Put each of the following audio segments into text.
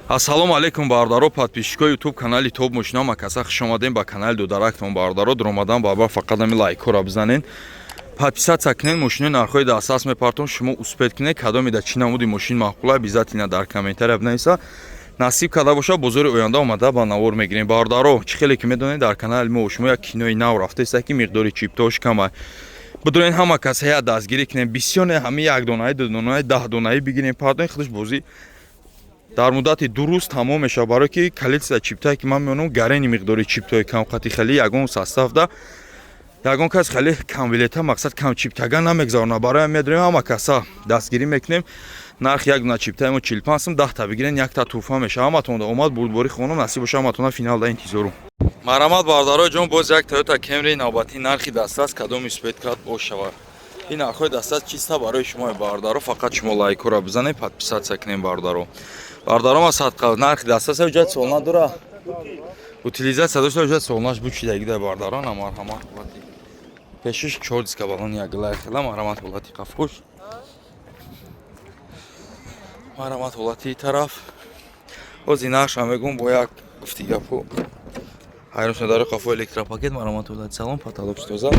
Ассалому алайкум бародаро, подписчикои YouTube канали Топ Мошина Макаса, хуш омадем ба канали Дударактон бародаро. Дуромадан барбар фақат ҳами лайкҳоро бизанен, подписаться кунед, мошинои нархҳои дастрас мепартон, шумо успеть кунед, кадомида чӣ намуди мошин маъқула, обязательно дар комментария бинависа. Насиб карда боша, бозори оянда омада ба навор мегирем. Бародаро, чӣ хеле ки медонед, дар канали мо шумо як кинои нав рафтаиста, ки миқдори чиптош кама. Бидонед, ҳама кас ҳаят дастгирӣ кунем, бисёр не, ҳами як донаи, ду донаи, 10 донаи бигирем, пардони худаш бозӣ дар муддати 2 рӯз тамом мешавад, барое ки количество чиптае ки ман меонам, гарени миқдори чиптои камқати хеле ягон составда ягон кас хеле камбилета, мақсад кам чиптага намегзаронад. Барои медонем, ҳама каса дастгирӣ мекунем. Нархи як дона чиптаи мо 45 сум, 10та бигирен, якта туҳфа мешавад. Ҳаматонда омад, бурдборӣ хонум, насиб боша, ҳаматона финалда интизорум. Марҳамат, бародарои ҷон, боз як Toyota Camry навбатӣ, нархи дастрас, кадом успеть кард, бошавад. Ин нархҳои дастрас чиста барои шумо, бародаро, фақат шумо лайкҳоро бизанед, подписаться кунем, бародаро. Бародаро, ма садқа нархи дастрас, ҳуҷҷат сол надора, утилизация дошта, ҳуҷҷат солнаш бучидагида, бародаро. На, марҳамат, ҳолати пешиш чор диска балон як лай хела, марҳамат, ҳолати қафош, марҳамат, ҳолати тараф. Ҳози нархша мегӯм, бо як гуфти гапу ҳайрон шуда. Дари қафо электропакет, марҳамат, ҳолати салон, потолок тоза,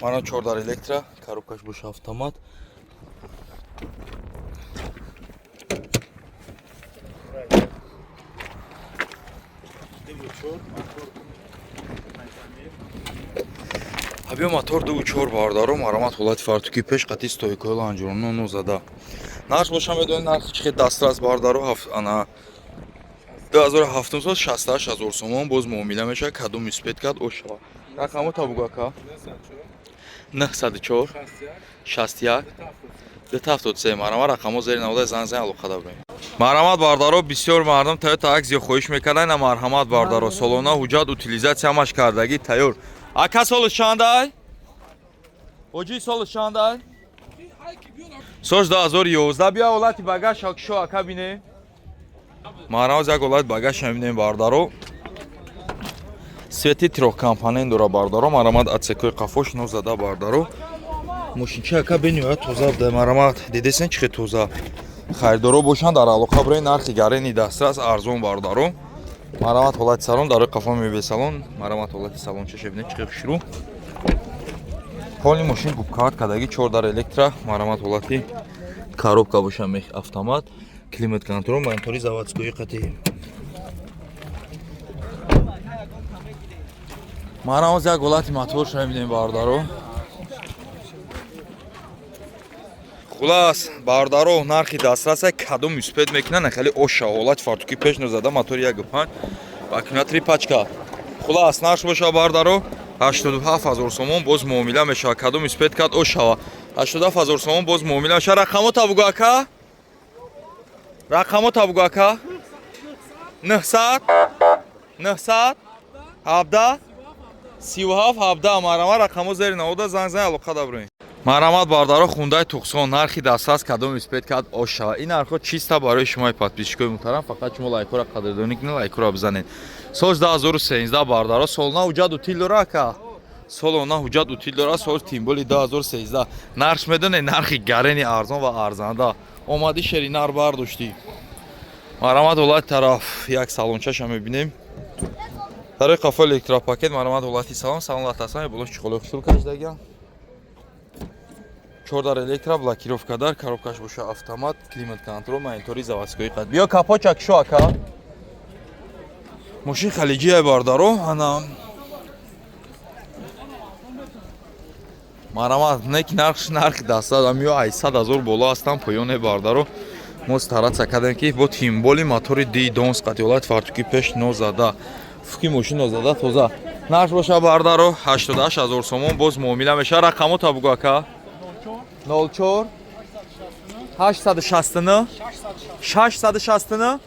мана чор дар электро, коробкаш боша автомат. Абиё мотор дуву чор, бародаро, марҳамат, ҳолати фартуки пеш қати стойкои ланҷоно нозада. Нарх боша медонед, нархи чӣ хел дастрас, бародаро, ана 2007 сол, 68 ҳазор сомон, боз муомила мешавад, кадом успеть кард, ошава. Рақамо табугу, ака? 904 61 273. Марҳамат, рақамо зери навода, занг зан, алоқа даброем. Марҳамат, бародаро, бисёр мардум Toyota Axio хоҳиш мекарданд. На, марҳамат, бародаро, солона ҳуҷҷат, утилизация ҳамаш кардагӣ, тайёр. Ака, солиш чандай? Ҳоҷӣ, солиш чандай? Сош 2011. Биё, ҳолати багаж шо, ака, бинем. Марҳамат, як ҳолати багаж мебинем, бародаро. Свети трёхкомпонент дора, бародаро, марҳамат, отсекои қафош нозада, бародаро. Мошинчи, ака, бениҳоят тоза буда, марҳамат, дидесен чӣ хел тоза. Харидоро бошанд, дар алоқа биред, нархи гарени дастрас, арзон, бародаро. Марҳамат, ҳолати салон, дар рӯи қафо мебел салон, марҳамат, ҳолати салончаша бинед, чӣ хел хушрӯ. Поли мошин губкават кардагӣ, чор дар электро, марҳамат, ҳолати коробка боша мех автомат, климат контрол, монитори заводской қати. Марҳамат, як ҳолати моторша мебинем, бародаро. Хулас, бародаро, нархи дастраса, кадом успеть мекунанд, хеле оша. Ҳолати фартуки пеш нозада, мотори 1.5, аккумулятори пачка. Хулас, нарх боша, бародаро, 87 ҳазор сомон, боз муомила мешавад, кадом успеть кард, ошава. 87 ҳазор сомон, боз муомила мешавад. Рақамо табугу, ака, рақамо табугу, ака? 900 900 17 37 17. Марҳамат, рақамо зери навода, занг зан, алоқа даброем. Марҳамат, бародаро, Хундай Туқсон, нархи дастрас, кадом успеть кард, ошава. Ин нархҳо чиста барои шумои подписчикои муҳтарам, фақат шумо лайкҳоро қадрдонӣ кунед, лайкҳоро бизанед. Сол 2013, бародаро, солона ҳуҷҷат утил дора, ака, солона ҳуҷҷат утил дора, сол тимболи 2013. Нарх медонед, нархи гарени арзон ва арзанда. Омадӣ, шери нар бардоштӣ. Марҳамат, ҳолати тараф, як салончаша мебинем. Дарои қафо электропакет, марҳамат, ҳолати салон, салон латасан, болош чиқолои хушрӯ кашидагиам, чор дар электро, блокировка дар, коробкаш боша автомат, климат контрол, монитори заводской қад. Биё, капочак шо, ака. Мошин халиҷия, бардаро, ана марҳамат, не ки нархш нархи дастад, амиё ай 100 ҳазор боло ҳастам, поёне, бардаро. Мо стараться кардем, ки бо тимболи мотори ди донс қати, ҳолати фартуки пеш нозада, фуки мошин нозада, тоза. Нарх боша, бардаро, 88 ҳазор сомон, боз муомила мешавад. Рақамо табугу, ака? 04 869 669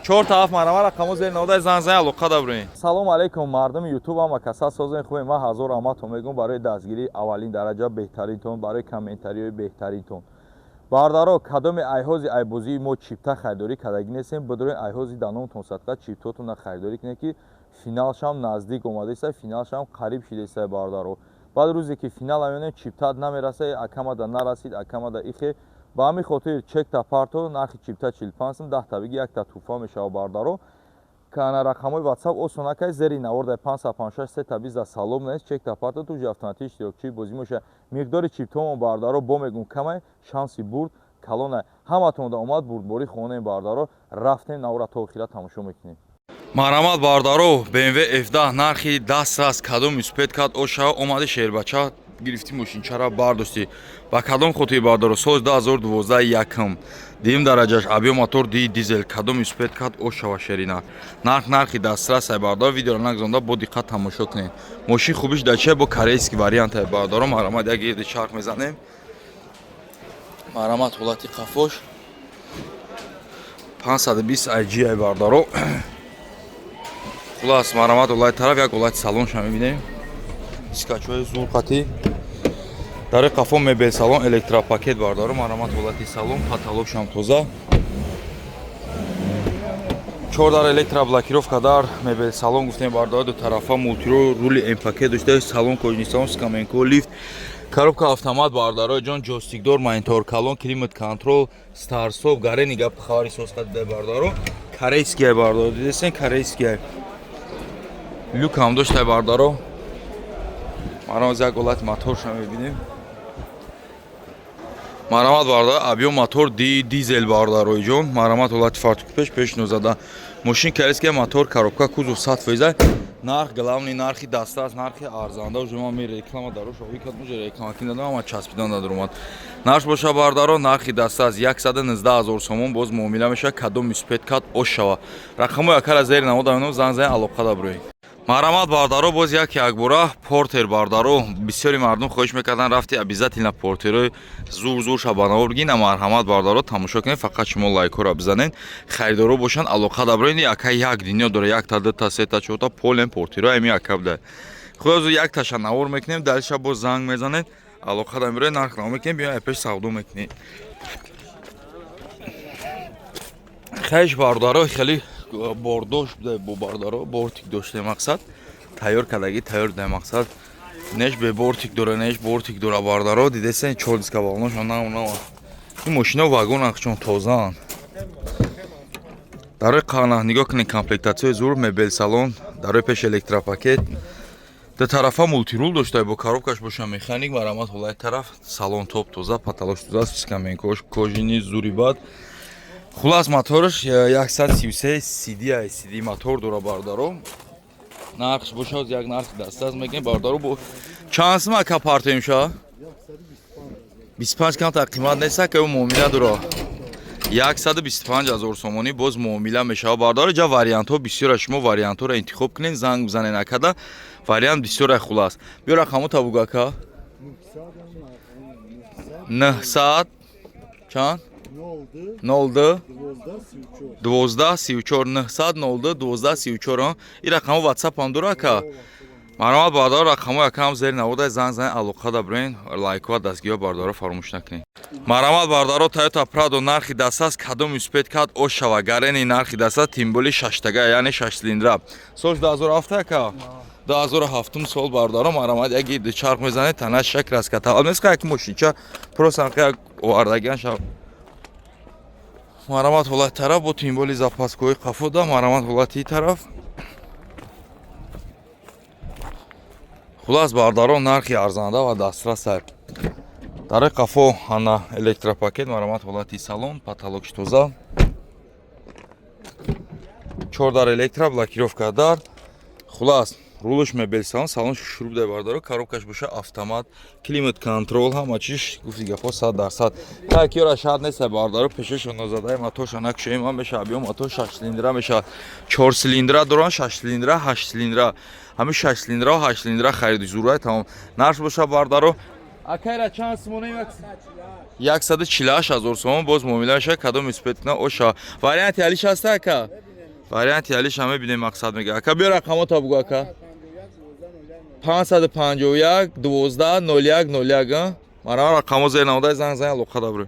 4 тараф. Марҳамат, рақамо зери навода, занг зан, алоқа даброем. Салом алейкум, мардуми ютуб, ҳама каса созен, хубе? Ман ҳазор раҳматон мегӯм барои дастгирии аввалин дараҷа беҳтаринтон, барои комментариҳои беҳтаринтон. Бародаро, кадоми айҳози айбозии мо чипта харидорӣ кардагӣ нестем, бидорен, айҳози даномтон садқа чиптотона харидорӣ кунед, ки финалшам наздик омадаиста, финалшам қариб шидаиста, бародаро. Баъд рӯзе ки финал амёнем, чиптат намераса, акамада нарасид, акамада ихе. Ба ҳамин хотир чекта парто, нархи чипта 45 сум, 10 та биги, якта туҳфа мешава, бардаро. Кана рақамҳои WhatsApp осон акай, зери навор 556 сета 20 салом нест. Чекта парто, туҷи автоматӣ иштирокчии бозӣ моша. Миқдори чиптҳомо, бардаро, бо мегум, камай, шанси бурд калона. Ҳаматонда омад, бурдборӣ хонем, бардаро. Рафтем, навора то охира тамошо мекунем. Марҳамат, бардаро, BMW F10, нархи дастрас, кадом успеть кард, оша омади, шербача гирифтӣ, мошинчара бардоштӣ. Ба кадом хотир, бардаро? Соли 2012, якм дуюм дараҷаш, объём мотор ди дизел, кадом успеть кард, ошава, шерина. Нарх нархи дастрас ай, бардаро. Видеоро нагзонда, бо диққат тамошо кунед. Мошин хубиш дар чия? Бо корейский вариант ай, бардаро. Марҳамат, як гирди чарх мезанем. Марҳамат, ҳолати қафош 520 IG ай, бардаро. Хулас, марҳамат, ҳолати тараф, як ҳолати салонша мебинем. Скачои зулқатӣ дари қафо, мебел салон, электропакет, бардаро. Марҳамат, ҳолати салон, потолокшам тоза, чор дар электроблокировка дар мебел салон гуфтем, бардаро. Ду тарафа мультируль, рули М-пакет дошта, салон кожаный салон, скамейка, лифт, коробка автомат, бардаро ҷон, ҷойстикдор, монитор калон, климат контрол, старт-стоп, гарени гап хабари созқат дай, бардаро. Корейский бардаро, дидесен, корейский люк ҳам доштай, бардаро. Марҳамат, як ҳолати моторша мебинем. Марҳамат, бардар, объём мотор ди дизел, бардарои ҷон. Марҳамат, ҳолати фартуки пеш, пеш нозада. Мошин корейский, мотор, коробка, кузов 100%. Нарх, главный, нархи дастрас, нархи арзанда. Уже ман реклама дарош овӣ кардам, уже реклама киндадам, ама часпидан дар омад. Нарх боша, бардаро, нархи дастрас 119 ҳазор сомон, боз муомила мешавад. Кадом успеть кард, ош шава. Рақамҳои акара зери намода, занг зани, алоқа даброед. Марҳамат, бардаро, боз як якбора Портер, бардаро. Бисёри мардум хоҳиш мекарданд, рафти обязательно Портерои зур зур шабанавор бигина. Марҳамат, бардаро, тамошо кунед. Фақат шумо лайкҳоро бизанед. Харидоро бошанд, алоқа даброед. Ака як дунё дора: якта, дута, сета, чорта полен Портеро ами ака буда. Худо, якташа навор мекунем, далиша боз занг мезанед, алоқа да мебироед, нарх наво мекунем, биё пеш савдо мекунед. Хеш, бардаро, хеле бордош буда бо, бардаро, бортик дошта, мақсад тайёр кардагӣ, тайёр дай, мақсад неш бе бортик дора, неш бортик дора, бардаро. Дидесен, чор диска балоношон нав нав. Ин мошино вагон чон тозаанд. Дарои қана нигоҳ кунед, комплектатсияи зур, мебел салон, дарои пеш электропакет, ду тарафа мультируль дошта, бо коробкаш боша механик. Марҳамат, ҳолати тараф, салон топ тоза, потолош тоза, скамейкош кожаный, зури бад. Хулас, мотораш 133 CD, CD мотор дора, бардаро. Нархш бошад, як нархи дастрас мекунем, бардаро. Бо чанд сум, ака, партоем ша? 25 камтар қимат нест, ака, муомила дора. 125 ҳазор сомонӣ, боз муомила мешавад, бардаро. Ҷа вариантҳо бисёра, шумо вариантҳоро интихоб кунед, занг бизанед акада, вариант бисёра. Хулас, биё, рақамо табуг, ака. 900 чанд? 02 12 34, 900 02 12 34. Ин рақамо WhatsApp ҳам дора, ака. Марҳамат, бардаро, рақамҳои акаам зери навода, занг занед, алоқа даброен. Лайкҳо, дастгиҳо, бардаро, фаромӯш накунед. Марҳамат, бардаро, Тойота Прадо, нархи дастрас, кадом успеть кард, ош шава. Гарени нархи дастрас, тем более шаштага, яъне шашцилиндра. Сол 2007, ака, 2007 сол, бардаро. Марҳамат, як гирди чарх мезанед, тана шак раска талаб нест, як мошинча просто як овардагиан шав. Марҳамат, ҳолати тараф, бо тем более запаскои қафода. Марҳамат, ҳолати тараф. Хулас, бардаро, нархи арзанда ва дастрас. Дарои қафо ана электропакет. Марҳамат, ҳолати салон, потолокш тоза, чор дар электро блокировка дар. Хулас, рулш, мебел салон, салон шурӯб дай, бардаро. Коробкаш боша автомат, климат контрол, ҳама чиш, гуфти гапҳо, 100%. Так ёра шарт нест, бардаро. Пешашо нозадаи моторша накушоем, ҳам меша объём мотор шаш цилиндра мешавад. Чор цилиндра доран, шаш цилиндра, ҳашт цилиндра. Ҳамин шаш цилиндра, ҳашт цилиндра хариди зурай, тамом. Нарх боша, бардаро, акайра чанд сомона? 148 000 сомон, боз муомила мешавад. Кадом успеть куна, оша. Варианти алиш ҳаста, ака, варианти алиш ҳам мебинем. Мақсад мега, ака, биё, рақамота бугу, ака. 551 12 01 01. Мара рақамо зер намодай, занг зан, алоқа дабрӯ.